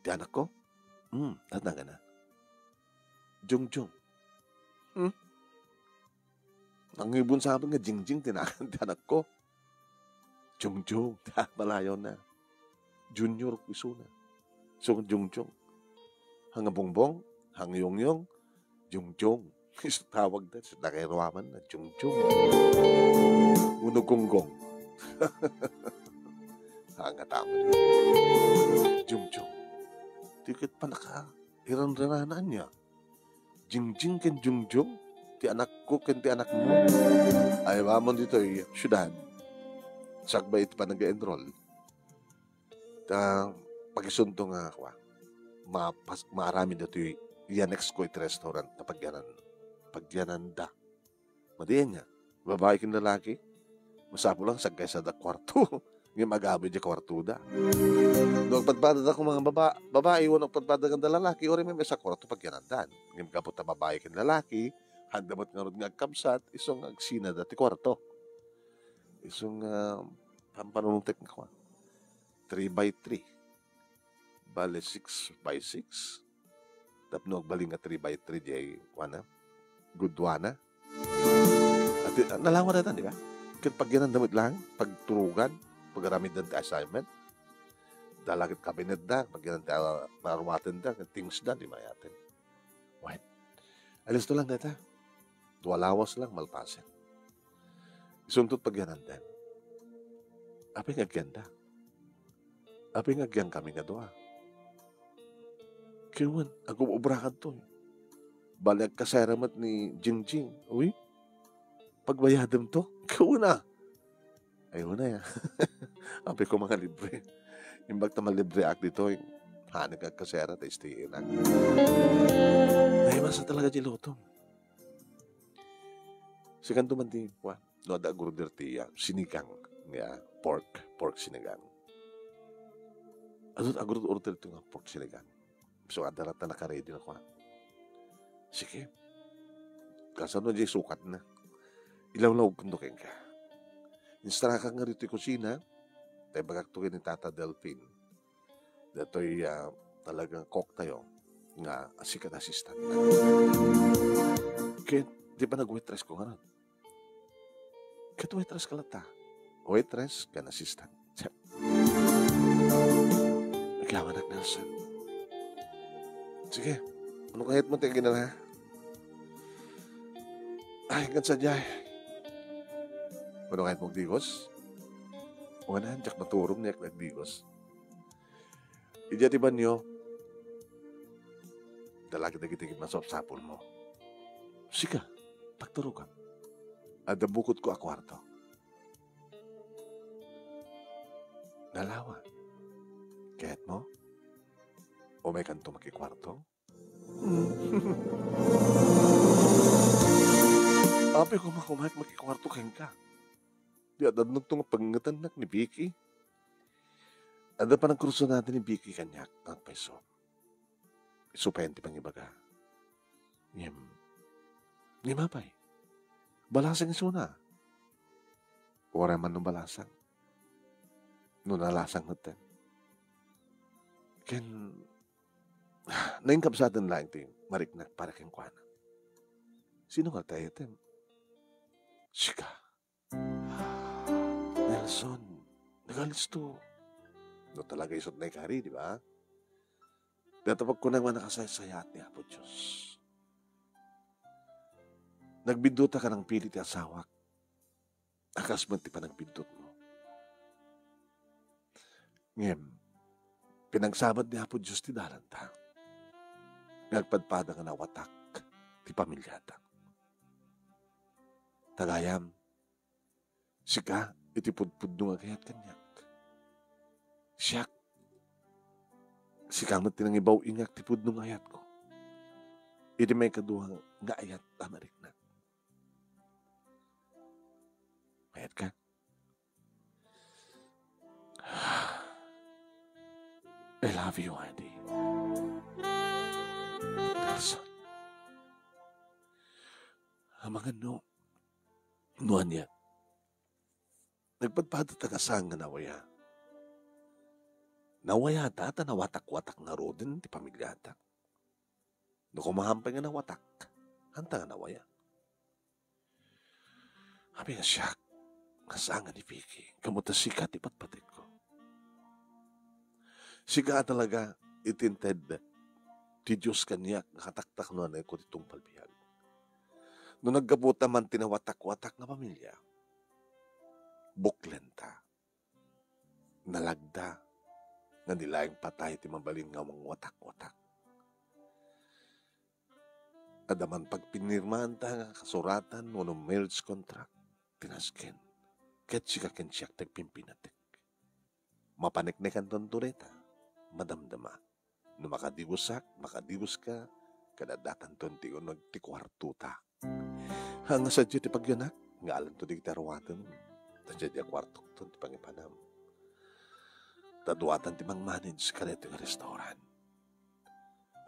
Ti anakko? Hmm, ania ngamin? Jongjong. Hmm? Nangibun sa amin nga Jingjing ti nagan ti anakko. Jongjong, ti palayawna. Junior isuna. So, Jongjong. Hanga Bongbong, hanga Yongyong, Jongjong. Isu tawagda, isu nakairuamanna, Jungjung. Wenno Gonggong. Angatamen. Jungjung. Ti ket panaka, iran-ranaan niya. Jingjing ken Jungjung, ti anakko ken ti anakmo. Ay, awan ditoy siudad. Sakbay iti panag-enroll. Ta, pagisunto nga, kua, mapas-, maaramid datoy, i-annex ko iti restaurant nga pagyanan, pagyananda. Madiyan niya. Babae ken lalaki. Masapul lang, sagkaysa da kwarto. Ngem agawid di kwarto da. No, agpadpada da kung mga baba-, babae, wenno agpadpada kanda lalaki, uray may sa kwarto pagyanandan. Ngem gapu ta babae ken lalaki, handa met ngarud nga agkabsat, isu nga agsina da ti kwarto. Isu nga, pampanunutek nga kwan. Three by three. Bale, six by six. Tapno agbalin nga three by three, di ay, kuana, gudwana. At, ah, nalawa na tan, di ba? Ket pagyanan damit lang, pagturugan, pagaramid ti assignment. Dala ket kabinet da, pagyanan ti, ah, parumaten da, ket things da, di mayaten. Wait. Alisto lang data. Dua lawas lang, malpasen. Isuntot pagyanan den. Apay nga agyanda? Apay nga agyan kami nga dua? Ket wen, agub-ubrakan to. Bali, agkasera met ni Jingjing. Uy, pagbayadem to? Ket wen a. Ay, una ya. Apay ko mga libre. Imbag ta malibre ak ditoy. Hanek agkasera, ta istiinak. Naimasa talaga di lutom. Sikanto man ti, wa, no, adda agorder ti, ah, sinigang nga pork, pork sinigang. Adda agorder ti nga pork sinigang. So, adda rata nakaready na kua. Sige. Kasano di sukat na? Ilawlaw kundo kenka. Instarakak nga ditoy kusina, tay bagak to ken ni Tata Delfin. Datoy, ah, talagang cook tayo nga sikat assistant. Ket di pa nag-waitress ko ngarud. Ket waitress ka latta. Waitress ken assistant. Check. Agyawanak, Nelson. Sige. Ano kahit mo ti aginala? Ay, kan sadya. Ano kahit mo digos? Wala, diak maturom niya nagdigos. Idiay ti banio, dalagi dagiti masapsapulmo. Sika, pagturogam. Adda bukod ko a kuarto. Nalawa. Kayat mo? Umaykanto makikuarto? Apay ko makumayat makikuarto kenka. Di adda nagto nga pangngetannak ni Vicky. Adda panagkursunada ni Vicky kaniak, agpayso. Isu pay ti pangibaga. Ngem, ngem apay? Balasang isuna. Uray man no balasang. No nalasang metten. Ken, nainkabsaten laeng ti mariknak para kenkuana. Sino nga tayatem? Sika. Nelson, nagalisto. No talaga isut na ikari, di ba? Data pagkunang nga nakasaysayaat ni Apo Dios. Nagbiddota ka nang pili ti asawak. Akas met ti panagbiddotmo. Ngem, pinagsabad ni Apo Dios ti dalanta. Nga agpadpada nga nawatak ti pamiliata. Tagayam, sika iti pudpudno nga agayat kaniak. Siak, sika met ti nangibaw-ingak ti pudno nga ayatko. Iti maikadua nga ayat a mariknak. Mayat ka? I love you, Andy. Nelson. Amangan no, no ania. Nagpadpada ta nga saan nga nawaya. Nawayata ta nawatak-watak ngaruden ti pamiliata. No kumahampay nga nawatak, hanta nga nawaya. Apay nga siak, nga saan nga ni Vicky, gapu ta sika ti patpategko. Sika a talaga iti inted ti Dios kaniak nga kataktaknoanko ti tungpal biag. No naggaputa man ti nawatak-watak nga pamilia, buklenta, nalagda, nga di laeng patay ti mabalin nga mangwatak-watak. Adda man pagpinirmaanta nga kasuratan wenno marriage contract, ti nasken. Ket sika ken siak ti agpimpinatek. Mapaneknekanton dayta, madamdama. No makadigosak, makadigoska, ket addatanton ti uneg ti kuartota. Haan nga sadiay ti pagyanak, nga alanto dagiti aruatem. Ta sadiay a kuartokton ti pangipanam. Ta duatan ti mangmanage kadaytoy nga restaurant.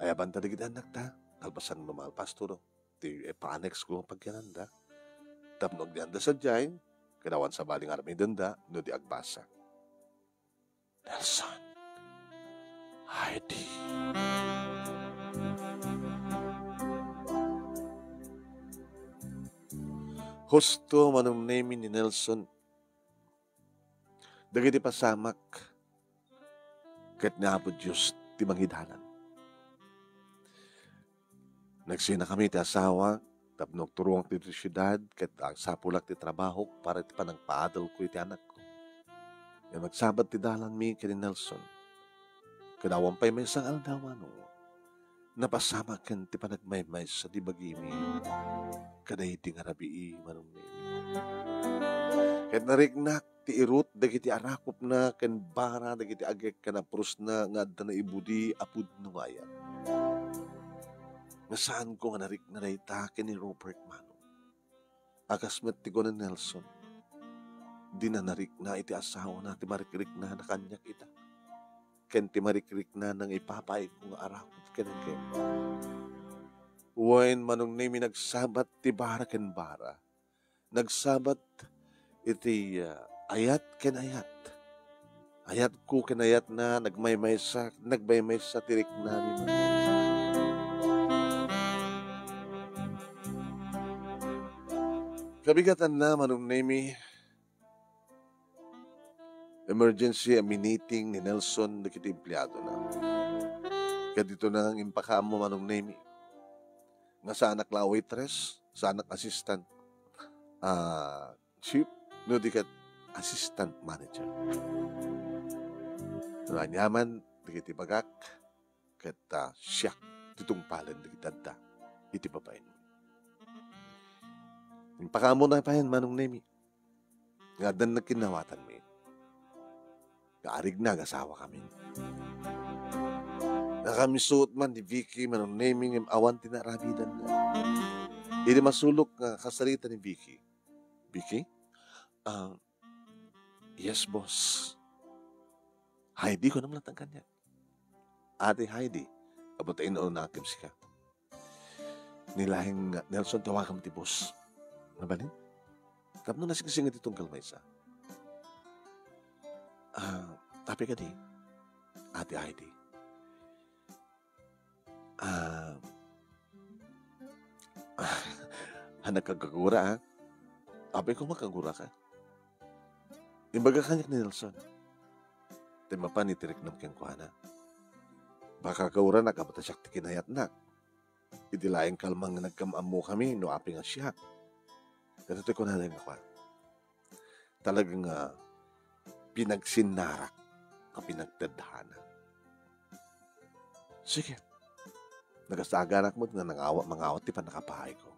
Ayabanta dagiti annakta, kalpasan no malpasto ti ipa-annex ko nga pagyananda. Tapno agdianda sadiay, ket awan sabali nga aramidenda no di agbasa. Nelson. Heidi. Husto, Manong Nemi, ni Nelson dagiti pasamak ket ni Apo Dios ti mangidalan. Nagsinakami ti asawak tapno agturongak ditoy siudad ket agsapulak ti trabahok para iti panangpaadalko iti anakko. Ngem nagsabat ti dalanmi ken ni Nelson. Ket awan pay maysa nga aldaw, Manong, napasamaken ti panagmaymaysa ti bagimi kadaydi nga rabii, Manong Nemi. Ket nariknak ti irut dagiti arakupna ken bara dagiti agek ken aprosna nga adda naibudi a pudno nga ayat. Nga saanko nga narikna dayta ken ni Robert, Manong. A kas met ti kuna ni Nelson, dina narikna iti asawana ti marikriknana kaniak ita, ken ti marikriknana nga ipapaayko nga arakup kenkuana. Wen, Manong Nemi, nagsabat ti bara ken bara. Nagsabat iti, ah, ayat ken ayat. Ayatko ken ayatna, nagmaymaysa, nagmaymaysa ti riknami. Kabigatanna, Manong Nemi, emergency a miniting ni Nelson dagiti empleadona. Ket ditoy nga impakaammo, Manong Nemi, nga saanak la a waitress, saanak assistant, ah, chef, no di ket assistant manager. No aniaman dagiti bagak, ket, ah, siak ti tungpalen dagiti adda iti babaen. Impakaammo na payen, Manong Nemi, nga addan nakinnawatanmi nga arigna agasawakami. Nakamisuot man ni Vicky, Manong Nemi, ngem awan ti naaramidanna. Idi masulok nga kasarita ni Vicky, "Vicky?" "Ah, yes, boss." "Heidi," kunam latta kaniak. "Ate Heidi, apo ta inunakam sika. Ni laeng Nelson, tawagam ti boss." "Mabalin? Tapno nasingsingir ti tunggal maysa." "Ah, apay kadi, Ate Heidi?" "Ah, ah, nagkagagura, ah. Apay koma kaguraka. Imbaga kaniak ni Nelson. Ti mapan iti riknam kenkuana. Baka kaguranak, apo ta siak ti kinayatna. Iti laeng kalman nga nagkam-ammokami no apay nga siak." Daytoy kunana nga kua, talaga nga pinagsinnarak nga pinagtadhana. Sige. Nagasaganak met nga nangawa-, mangawat ti pannakapaayko.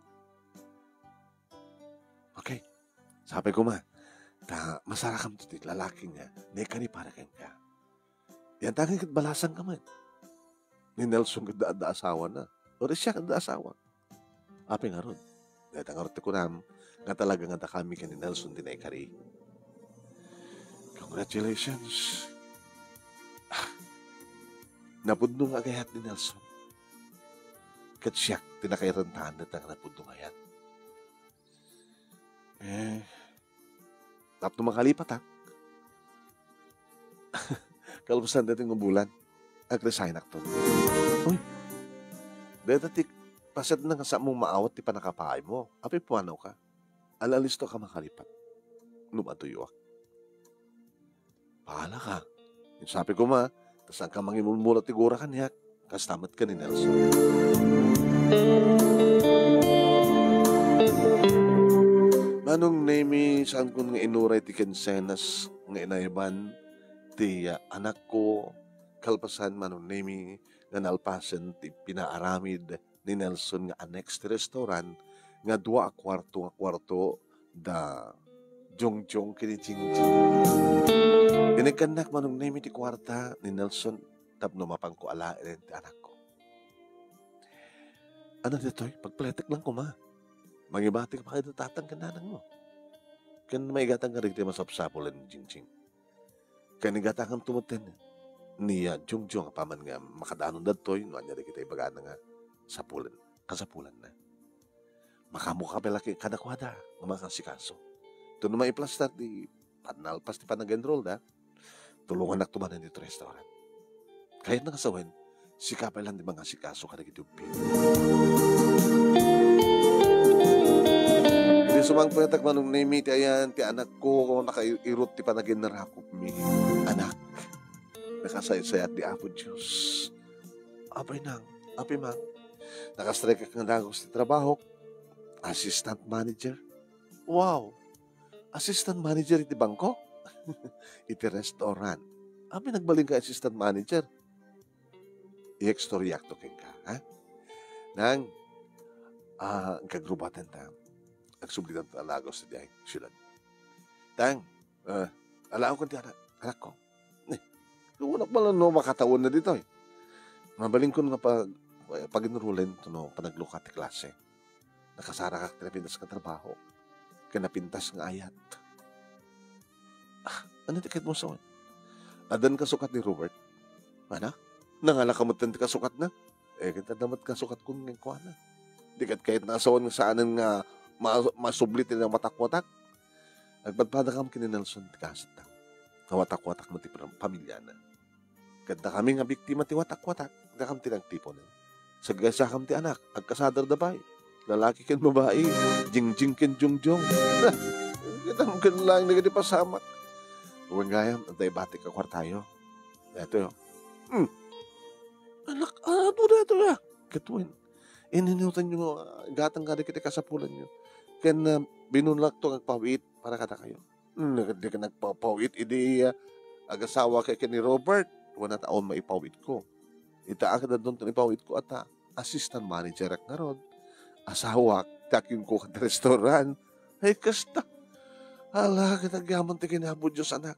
Okay. Sapay koma, ta masarakamto ti lalaki nga naikari para kenka. Yan ta ket balasangka met. Ni Nelson ket adda asawana. Uray siak adda asawa. Apay ngarud? Dayta ngarud ti kunam nga talaga nga dakami ken ni Nelson ti naikari. Congratulations. Ah, napudno nga agayat ni Nelson. Ket siak ti nakairentaen dayta nga napudno nga ayat. Eh, tapno makalipatak. Kalpasan daytoy nga bulan, agresignak. Uy, dayta ti paset na nga saanmo maawat ti pannakapaaymo. Apay pumanawka? Ala, listo ka makalipat. No maduyoak. Bahala ka. Sapay koma, ta saanka mangimulmula ti gura kaniak. Kasta met ken ni Nelson. Manong Nemi, saankon nga inuray ti kinsenas nga inayban ti, ah, anakko, kalpasan, Manong Nemi, nga nalpasen ti pinaaramid ni Nelson nga annex ti restaurant nga dua a kuarto nga kuarto da Jongjong ken ni Jingjing. Inigkannak, Manong Nemi, ti kuarta ni Nelson tapno mapanko alaen ti anakko. Ano ditoy? Pagpaletek lang koma. Mangibati ka pa kay tatang ken nanang mo. Ken maigatang ka dagiti masapsapulan ni Jingjing. Ken igatangan to metten ni, ah, Jongjong apaman nga makadanon dagitoy, no ania dagiti ibagana nga sapulan, kasapulanna. Makaammoka pay la kadakuada nga mangasikaso. Tapno maiplastar ti panalpas ti panag-enroll da, tulongannakto manen ditoy restaurant. Kayatna nga sawen, sika pay lang ti mangasikaso kadagiti ubbing. Idi sumangpetak, Manong Nemi, ti ayan ti anakko, nakairot ti panaginnarakopmi. Anak, nakasaysayat ti Apo Dios. Apay nang, apay mang, nakastrike ak nga dagus ti trabahok. Assistant manager. Wow! Assistant manager iti bangko? Iti restaurant. Apay nagbalinka assistant manager? Iistoryak to kenka, ha? Nang, ah, agrubaten ta. Agsublitan ta a dagus diay siudad. Tang, ah, alaok ti anak, anakko. Eh, kunak pala no makatawenna ditoy. Mabalinkon nga pag-, pag-enrollen to no panaglukat ti klase. Nakasarakak ti napintas nga trabaho. Ken napintas nga ayat. Ah, ano ti kayatmo sawen? Addan kasukat ni Robert? Ana? Nangalaka metten ti kasukatna? Eh, ket adda met kasukatkon kenkuana. Di ket kayatna a sawen nga saanen nga ma-, masubli ti nawatak-watak? Agpadpadakam ken ni Nelson ti kasatta. Nawatak-watak met ti pam-, pamilyana. Ket dakami nga biktima ti watak-watak, dakam ti nagtipon. Saggaysakam ti anak, agkasadar da pay. Lalaki ken babai, jingjing ken jongjong. Kitam ken laeng dagiti pasamak. Wen gayam, adda ibatik a kuartayo. Daytoy, oh. Hmm. Anak, adu daytoy, ah. Ket wen, ininutanyo, ah, gatang kadagiti kasapulanyo. Ken, ah, binunlakto nga agpawit para kadakayo. Hmm, di ka nagpawit idi, ah, agasawak ken ni Robert. Wen, a taon maipawitko. Ita a kadadunton ipawitko, ata, assistant manager ak ngarud. Asawak, ti akinko kad restaurant. Ay, kasta. Ala, ket agyaman ti kinabu Dios, anak.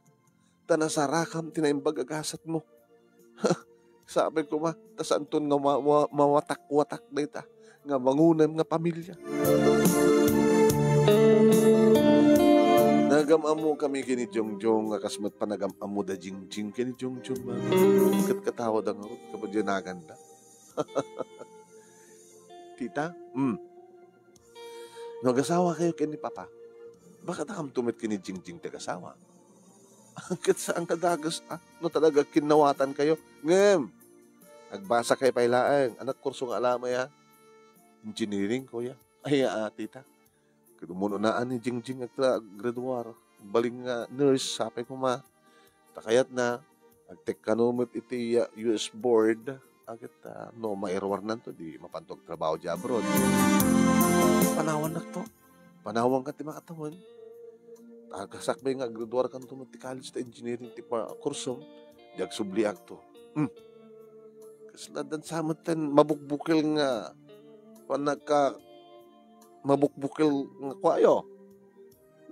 Ta nasarakam ti naimbag a gasatmo. Sapay koma, ta saanton nga ma-, ma-, mawatak-watak dayta nga mangunem nga pamilia. Nagam-ammo kami ken ni Jongjong, a kas met panagam-ammo da Jingjing ken ni Jongjong, mama. Ket katawa da ngarud, kabadyanagan da. Tita? Hmm. No agasawa kayo ken ni Papa, baka dakamto met ken ni Jingjing ti agasawa. Ket saan nga dagus, ah, no talaga kinnawatan kayo. Ngem, agbasa kayo pay laeng. Anak kurso nga alamay, ah. Engineering, kuya. Ay, ah, tita. Ket umunu-unaan ni Jingjing agta-, graduar. Baling nga nurse, sapay koma. Ta kayatna, agtekkano met iti, ah, U S board. Ket, ah, no mairuarnanto, di mapanto agtrabaho di abroad. Panawannak to. Panawanka ti makatawen. Agasakbay nga aggraduarkanto met ti college ta engineering ti pa-, kursom. Di agsubliakto. Hmm. Kasla dansa met ten mabukbukel nga panagka-, mabukbukel nga kuayo.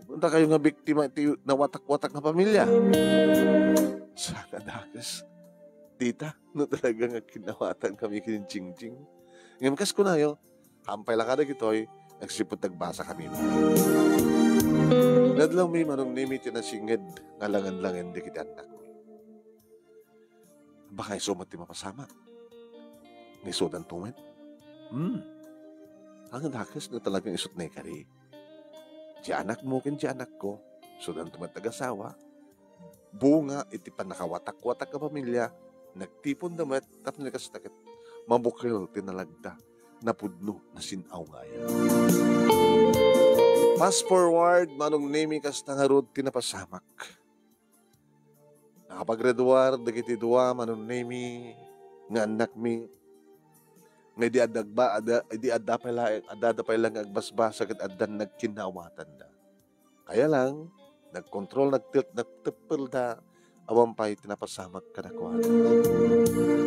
Punta kayo nga biktima iti nawatak-watak nga pamilya. Saan nga dagus, tita, no talaga nga kinnawatan kami ken ni Jingjing. Ngem kas kunayo, hampay la kadagitoy, agsipud agbasa kami. Nadlawmi, Manong Nemi, ti nasinged nga langen-langen dagiti annakmi. Baka isu met ti mapasamak. Nga isudanto met. Hmm. Ang dagus nga talagang isut naikari. Ti anakmo ken ti anakko, isudanto met agasawa. Bunga iti pannakawatak-watak a pamilya, nagtiponda met tapno kasta ket mabukel ti nalagda, napudno, nasin-aw nga ayat. Fast forward, Manong Nemi, kasta ngarud ti napasamak. Nakapaggraduar dagiti dua, Manong Nemi, nga annakmi, nga idi adda agba-, adda, idi adda pay la-, addada pay la nga agbasbasa ket addan nagkinnawatanda. Kaya lang, nagkontrol, nagtet-, nagteppelda, awan pay ti napasamak kadakuada.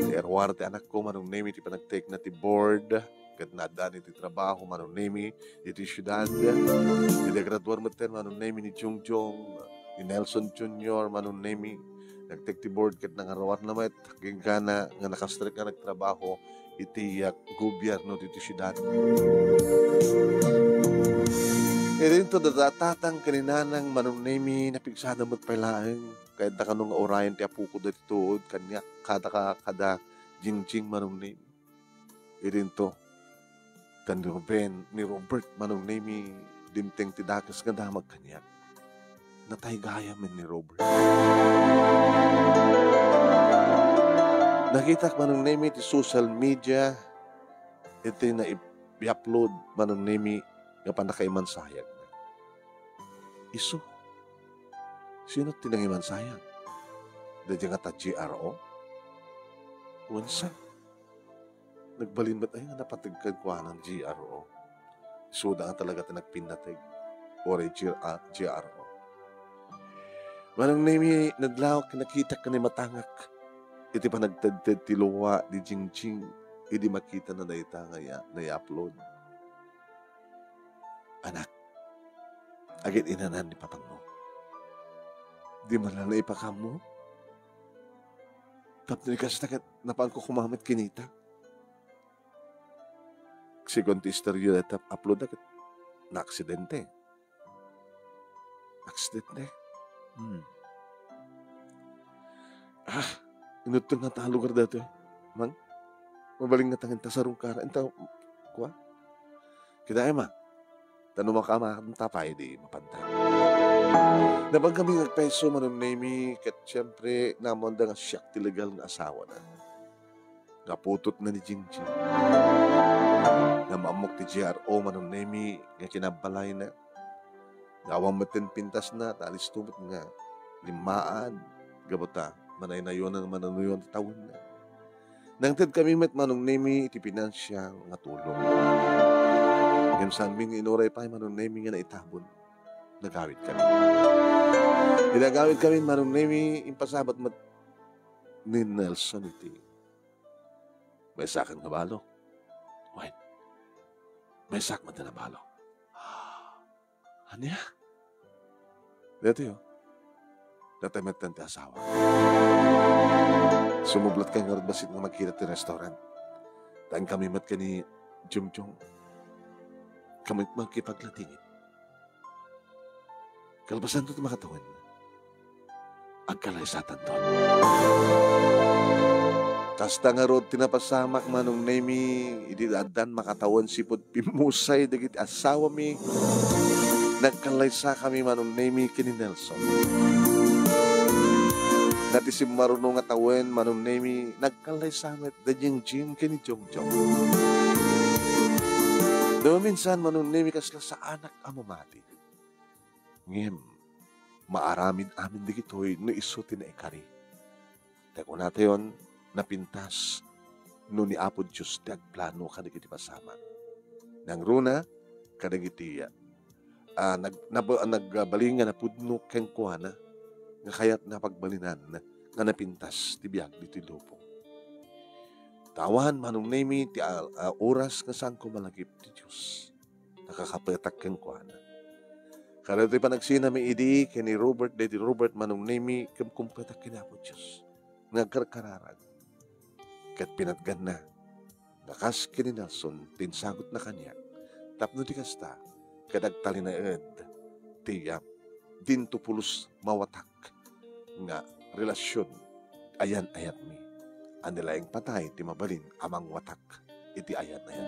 Ti erruar ti anakko, Manong Nemi, ti panagtekna ti board, ket naaddan iti trabaho, Manong Nemi, iti siudad. Iti graduar metten, Manong Nemi, ni Jongjong, ni Nelson Junior, Manong Nemi, nagtek ti board ket nangarruarna met kenkuana nga nakastrek nga nagtrabaho iti, ah, gobierno ditoy siudad. Idinto dadatang ken ni nanang, Manong Nemi, napigsada met pay laeng. Kayatda kano nga urayen ti apoko ditoy tuod kaniak, kada ka, kada Jingjing, Manong Nemi. Idinto, ken ni Ruben, ni Robert, Manong Nemi, dimteng ti dakes nga damag kaniak. Natay gayam ni Robert. Nakitak, Manong Nemi, ti social media, iti nai-, i-upload, Manong Nemi, nga pannakaimansayagna. Isu, sino ti nangimansayag? Daydiay ngata G R O? Wensa? Nagbalin met aya nga napateg kenkuana ni G R O. Isuda nga talaga ti nagpinnateg. Uray G-, ah, G R O. Manong Nemi, nadlawak, nakitak ken imatangak iti panagtedted ti lua ni Jingjing idi makitana dayta nga ya-, nai-upload. Anak, agin-inanan ni papangmo. Di man la naipakammo? Tapno di kasta ket napanko koma met kinita. Segun ti istorya dayta upload na ket naaksidente. Aksidente? Hmm. Ah, inutton nga ta lugar daytoy, Mang? Mabalin nga tangen ta sarungkara. Inta, kua? Kitaem, a. Ta no makaamanta pay, di mapanta. Napan kami nga agpayso, Manong Nemi, ket siempre, naammoanda nga siak ti legal nga asawana. Nga putotna ni Jingjing. Nga maammok ti G R O, Manong Nemi, nga kinabbalayna. Nga awan met ti pintasna, ta alisto met nga limmaad, gapu ta manaynayonan, mananuyon ti tawenna. Nangted kami met, Manong Nemi, iti pinansial nga tulong. Ngem saanmi nga inuray pay, Manong Nemi, nga naitabon. Nagawid kami. Idi nagawid kami, Manong Nemi, impasabat met ni Nelson iti maysakan nga balo. Wen, maysak met ti nabalo. Ania? Daytoy, o. Daytoy met ti asawa. Sumublat kami ngarud bassit nga magkita ti restaurant. Tan kami met ken ni Jongjong. Kami makipaglatingit. Kalpasanto ti makatawen, agkalaysatanto. Kasta ngarud ti napasamak, Manong Nemi, idi addan makatawen sipud pimmusay dagiti asawami, nagkalaysakami, Manong Nemi, ken ni Nelson. Nga ti simmaruno nga tawen, Manong Nemi, nagkalaysa met da Jingjing ken ni Jongjong. Maminsan, Manong Nemi, kasla saanak a mamati. Ngem maaramid amin dagitoy no isu ti naikari. Ta kunatayon, napintas no ni Apo Dios ti agplano kadagiti pasamak. Nangruna, kadagiti, ah, nag-, nab-, nagbalin nga napudno kenkuana nga kayatna pagbalinan nga napintas ti biag ditoy lubong. Ta awan, Manong Nemi, ti, ah, ah, oras nga saanko malagip ti Dios. Nakakapetak kenkuana. Kadagitoy panagsinami idi ken ni Robert, daydi Robert, Manong Nemi, kumkumpetak ken Apo Dios nga agkarkararag. Ket pinatganna, nga kas ken ni Nelson ti insagutna kaniak, tapno di kasta, ket agtalinaed ti, ah, dinto pulos mawatak nga relasyon, ayan-ayatmi. Ania laeng patay ti mabalin a mangwatak iti ayan-ayat.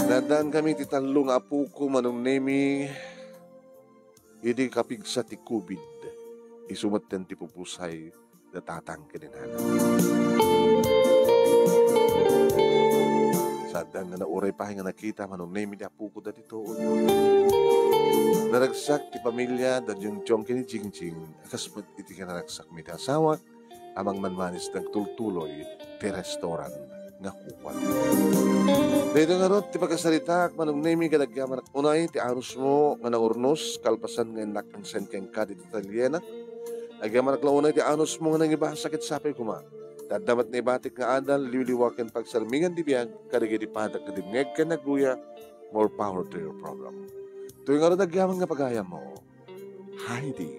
Nadan kami ti tallo nga apoko, Manong Nemi, idi kapigsa ti covid, isu metten ti pupusay da tatang ken ni nanang. Saan nga nauray pay nga nakita, Manong Nemi, ti apoko daytoy. Naragsak ti pamilia da Jongjong ken ni Jingjing, a kas met iti kinaragsakmi ti asawak, a mangmanmanis ti agtultuloy ti restaurant nga kukuan. Daytoy ngarud ti pakasaritaak, Manong Nemy, kadagyaman unay ti anusmo nga nangurnos kalpasan nga innak insend kenka dita taliena. Agyamanak la unay ti anusmo nga nangibasa ket sapay koma. Ta adda met naibatik nga adal, liwliwa ken pagsarmingan ti biag kadagiti padak nga dimngeg ken nagguya. More power to your program. Toy ngarud agyaman nga pagayammo, Heidi.